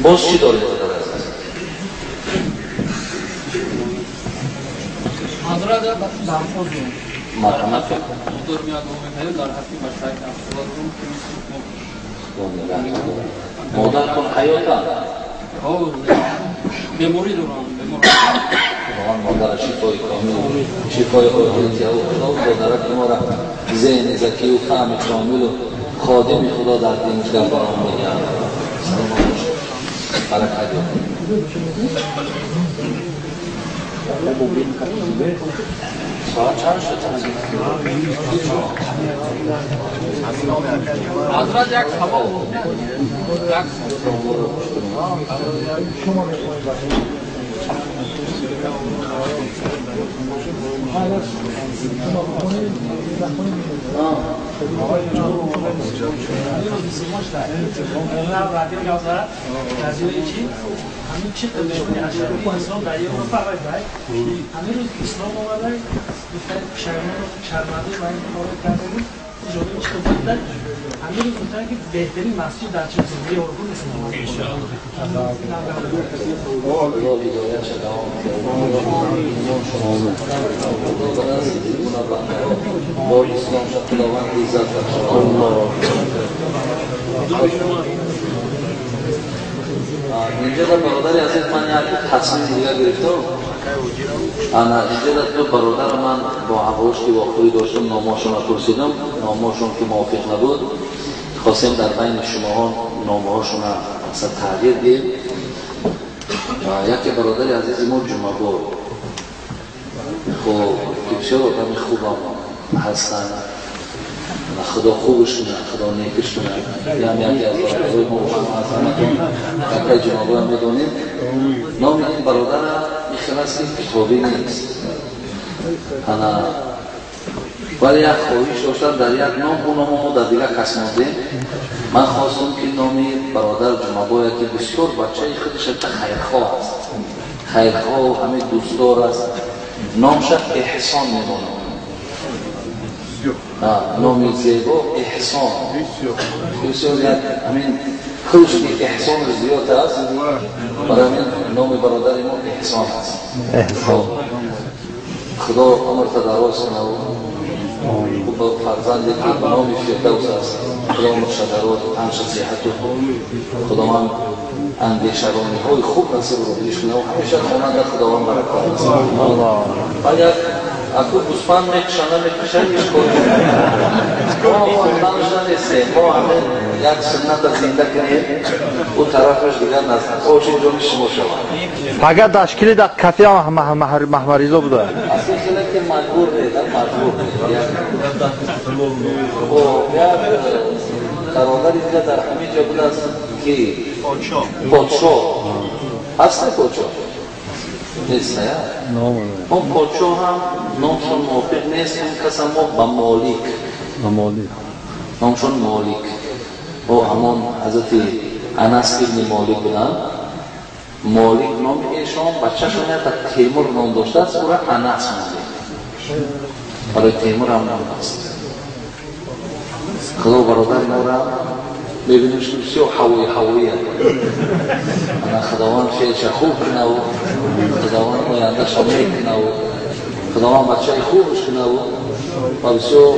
Боз чӣ доред, бародар азиз? Ҳазрат, дархост дорам. Марҳамат. Дар ҳаққи бачаҳои модаратон ҳаётанд? Беморӣ дорам. Худованд модара шифои комил, шифои оҷил тиҳу. Худо модараки моро зеҳни закию фаҳми комилу ходими Худо дар диниш дар баром мегардад. Саломат бошед, баракат ёбед. Соат чанд шуд? Ҳазрат, як савол. Як ҳамин рӯз ислом омада, шармандаи ва ин корро карда буд. Ҷолиб чӣ буд? Ҳамин рӯз гуфтанд, ки беҳтарин масҷид дар чӣ Оргун. Худо ҳидоятша давом Худо ба назди дилгуна бандаҳо бо исломша Худованд иззат бахшад. Инҷа да, бародари азиз, ман як тасмими дигар гирифтам. Ана инҷа ду бародар ман бо ҳамроҳш ки вохӯрӣ доштам, номҳошонро пурсидам. Номҳошон ки мувофиқ набуд, хостем дар байни шумоҳо номҳошонро масалан тағйир диҳем. Яке бародари азизи мо Ҷумъабой, хуб, ки бисёр одами хубам ҳастанд, Худо хубш кунад, Худо некиш кунад. Ям яке аз бародарои мо аз ҳаматон якай Ҷумъабоям медонем. Номи ин бародара ин аст, ки китобӣ нест. Ана вале як хоҳиш доштам дар як ном, ӯ номо мо дар дигар кас мондем. Ман хостам, ки номи бародар Ҷумъабоя, ки бисёр бачаи худаш хайрхоҳ аст, хайрхоҳу ҳамин дӯстдор аст, номша Эҳсон медонам. Номи зебо Эҳсон, бисёр як ҳамин худаш ки эҳсонаш зиёд аст. Барои ҳамин номи бародари мо Эҳсон аст. Худо умрта дароз кунаву фарзанде ки ба номи Фирдавс аст, Худо умрша дароз, танша сиҳату Худованд андешарониҳои хуб насиб рӯҳиш кунаву ҳамеша хонанда Худованд баракат аст. Баъд як аку гӯсфанд мекушанд, намекушанд, ҳеҷ кори мо хонданашда нестем. Мо ҳамин як сунната зинда кунем, ӯ тарафаш дигар оши ҷони шумо шавад. Фақат дашкили да кафе Маҳмаризо буда. Асли хеле ки маҷбур не, маҷбур не. Як бародари дига дар ҳамин ҷо будааст, ки подшоҳ ҳаст, не? Подшоҳ нест, я он подшоҳ ҳам номшон мувофиқ нест. Ин каса мо ба Молик, номшон Молик, о ҳамон ҳазрати Анас ибни Молик буданд. Молик номи эшон, бачашон ята Темур ном доштааст, ӯра Анас мондем. Барои Темур ҳам ном аст. Худо бародари мора мебинем, ки бисёр ҳавои ҳавоия. Ана Худованд феълша хуб кунаву Худованд ояндаша мекунаву Худованд бачаи хубш кунаву ва бисёр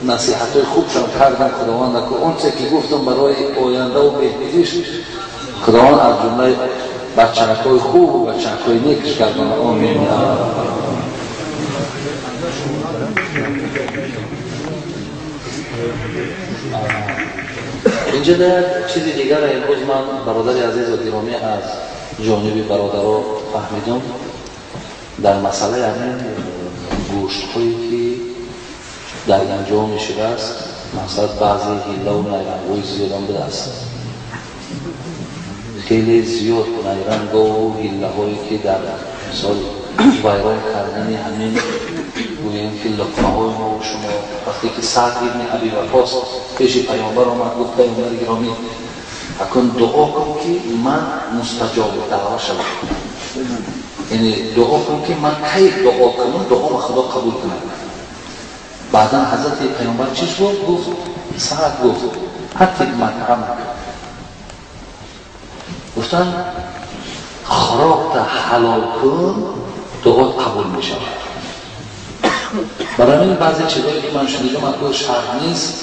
насиҳатҳои хубшам кардам. Худованд онче ки гуфтам барои ояндаву беҳбудиш, Худованд аз ҷумлаи бачаакҳои хубу бачаакҳои некш кардона. Омин. Инҷа як чизи дигара имрӯз ман, бародари азизу гиромӣ, аз ҷониби бародаро фаҳмидам дар масъалаи ҳамин гӯштҳое, ки дар инҷо мешудааст. Мақсад, баъзе ҳиллаву найрангҳои зиёдам будааст, хеле зиёд найрангову ҳиллаҳое, ки дар мисол вайрон кардани ҳамин, гӯем ки, луқмаҳои мову шумо. Вақте ки Саъд ибни Аби Ваққос пеши Паёмбар омад, гуфт: «Паёмбари гиромӣ, акун дуо кун, ки ман мустаҷобу даъва шавам, яъне дуо кун, ки ман кай дуо кунам, дуома Худо қабул кунад». Баъдан ҳазрати Паёмбар чӣ гуфт? Гуфт, Саъд гуфт: «Аттиб матъамак». Гуфт. Гуфтан хӯрокта ҳалол кун, дуот қабул мешавад. Барои ин баъзе чизҳое ки ман шунидам, акнун шарт нест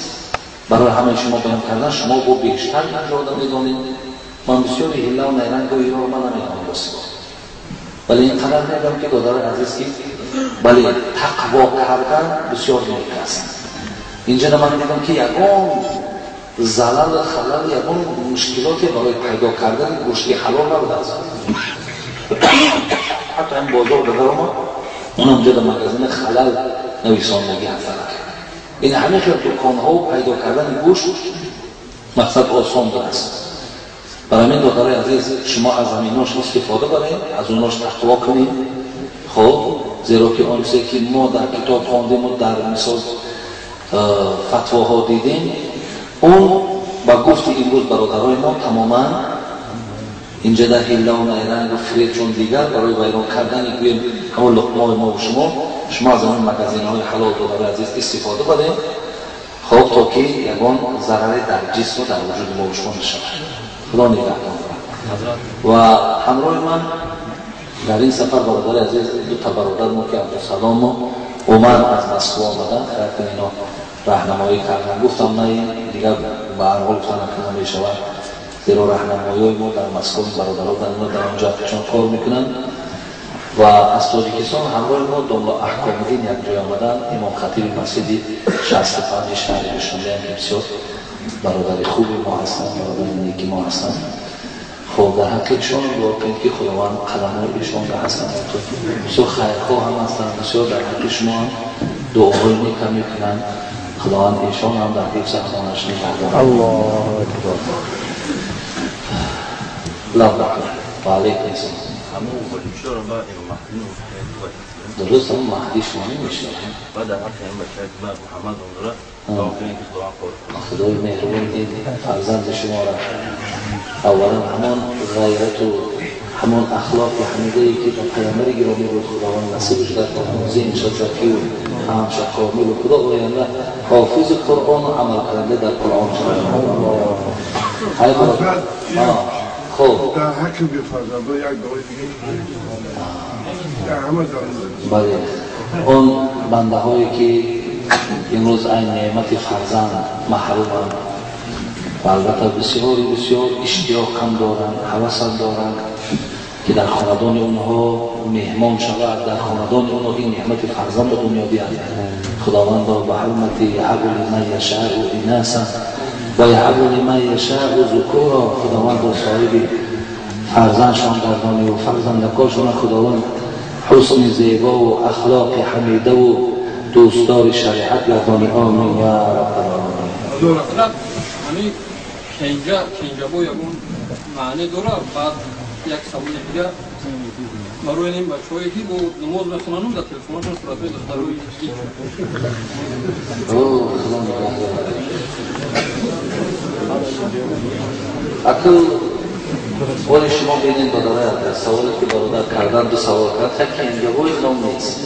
барои ҳамаи шумо баён кардан, шумо бо бештар инро медонед. Ман бисёри ҳилла ва найрангҳои инро ман намедонам ростӣ, вале ин қадар мегӯям ки додарои азиз, ки бале, тақво кардан бисёр нек аст. Инҷа ман дидам ки ягон залал, халал, ягон мушкилоте барои пайдо кардани гӯшти ҳалол набудааст. Ҳатто ин бозор дадарома, онам ҷо дар магазини халал нависондагӣ ҳастанд. Ин ҳамин хел дуконҳо пайдо кардани гӯшт мақсад осон будааст. Барои ҳамин, додарои азиз, шумо аз ҳаминош истифода баред, аз онош тақво кунед. Хоб, зеро ки он чизе ки мо дар китоб хондему дар мисол фатвоҳо дидем, он ба гуфти имрӯз бародарои мо тамоман инҷа дар ҳиллаву найрангу фиреб, чун дигар барои вайрон кардани гӯем ҳамон луқмаҳои мо шумо, шумо аз ҳамон магазинҳои ҳалол, додарои азиз, истифода баред, хоб, то ки ягон зараре дар ҷисму дар вуҷуди мо шумо нашавад. Худо нигаҳбон дорад. Ва ҳамроҳи ман дар ин сафар, бародари азиз, дута бародар мо ки Абдусалому Умар аз Москва омаданд, хайр, ино раҳнамоӣ карданд. Гуфтам на, дигар ба ҳар ҳол гуфтан намешавад, зеро раҳнамоиҳои мо дар Москва бародаро дар онҷо чун кор мекунанд. Ва аз Тоҷикистон ҳамроҳи мо домла Аҳкомуддин якҷой омаданд, имомхатиби масҷиди 65 шаҳри Душанбеам, ки бисёр бародари хуби мо ҳастанд, бародари неки мо ҳастанд. Хоб, дар ҳаққи ишон дуо кунед ки Худованд қадамҳои ишонро ҳасанот, бисёр хайрхоҳ ҳам ҳастанд, бисёр дар ҳаққи шумо ҳам дуоҳои нек ҳам мекунанд. Худованд эшон ҳам дар ҳифз амонаш нигаҳдорад. Аллоҳу акбар. Лаббайк ва алайкум ассалом. Дуруст, ҳамон Маҳди шумо намешавад. Худои меҳрубон ин фарзанди шуморо аввалан ҳамон ғайрату ҳамон ахлоқи ҳамидае ки ба паёмбари гиромӣ буд, Худованд насибаш гардонад, зеҳнша закию фаҳмша комилу худо оянда ҳофизи Қуръону амалкунанда дар Қуръон шавад. Хоб, дар ҳаққи бефарзандо як дуои дига дар ҳама зарурат. Бале, он бандаҳое ки имрӯз айн неъмати фарзанд маҳруманд ва албатта бисёри бисёр иштиёқам доранд, ҳавасам доранд ки дар хонадони онҳо меҳмон шавад, дар хонадони онҳо ин неъмати фарзанд ба дунё биёяд, Худовандо, ба ҳурмати яҳабу лиман яшаъу инасан ва яҳабу лиман яшаъу зукура, Худовандо, соҳиби фарзандшон гардонӣ ва фарзандакошона Худованд ҳусни зебову ахлоқи ҳамидаву дӯстдори шариат гардонӣ. Омин я раббал оламин. Кенҷа кенҷабо ягон маъне дорад? Баъд як саволи дигар барои ин бачаҳое ки бо намоз мехонанум, дар телефонашон суратҳои духтарои. Худо нигаҳдорад. Акл воли шумо бинед, бародар, саволе ки бародар кардан, ду савол кард. Так, кенҷабои ном нест,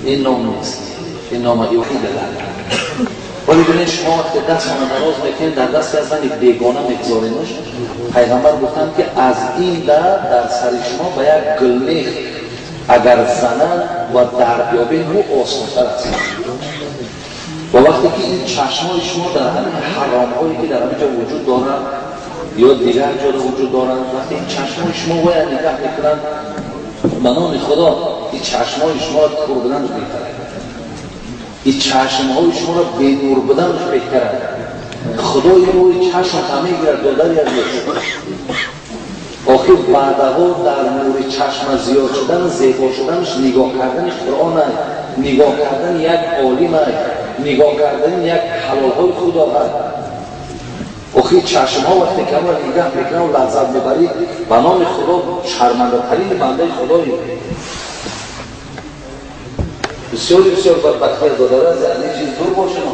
ин ном нест, ин нома иҳида. Вале бинед, шумо вақте дастона дароз мекунед, дар дасти аз зани бегона мегузоренуш, пайғамбар гуфтанд ки аз ин дар сари шумо ба як гулмех агар зананд ва дард ёбед, ӯ осонтар аст. Ва вақте ки ин чашмҳои шумо дар ҳамин ҳаромҳое ки дар ҳамин ҷо вуҷуд доранд ё дигар ҷода вуҷуд доранд, вақте ин чашмҳои шумо бояд нигаҳ мекунанд, ба номи Худо, ин чашмҳои шуморо кур буданаш беҳтар аст, ин чашмҳои шуморо бенур буданаш беҳтар аст. Худои нури чашм мегирад, додари азиз. Охир баъдаҳо дар нури чашма зиёд шудан, зебо шуданаш нигоҳ кардани Қуръон аст, нигоҳ кардани як олим аст, нигоҳ кардани як ҳалолҳои Худо аст. Охир чашмҳо вақте ки амро нигаҳ мекунанд, лаззат мебарӣ, ба номи Худо, шармандатарини бандаи Худои. Бисёри бисёр бадбахтӣ, додари аз ин чиз дур бошем.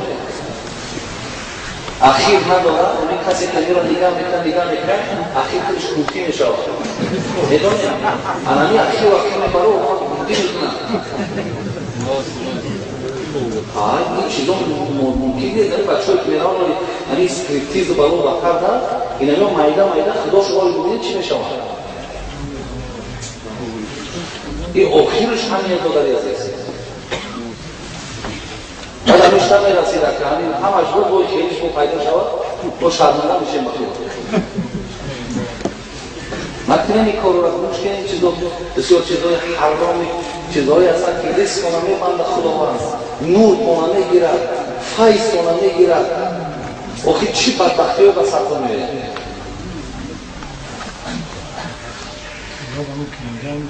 Ахир надорад. Ҳамин касе ки меро нигаҳ мекунад, нигоҳ мекунад, ахир худаш кӯфтӣ мешавад. Медонед, анами ахир вақте мебаро, кӯфтӣ мекунад. Ин чизо мумкин нест. Ани бачаҳое ки мераванд, ани стриптизу баро ба карда, инамё майда майда худо шуморо бибинед, чӣ мешавад? Ин охираш ҳамин, додари азиз. Баъд ҳамиш намерасид, ака, ҳамин ҳамаш буд, бо хелиш бо пайдо шавад, бо шарманда мешем. Ба худо накунем ин корро, гӯш кунем. Чизо бисёр чизои ҳароми, чизҳое ҳастанд, ки ризқона мебанда Худованд, нуртона мегирад, файзтона мегирад. Охир чӣ бадбахтиҳое ба сартон меояд?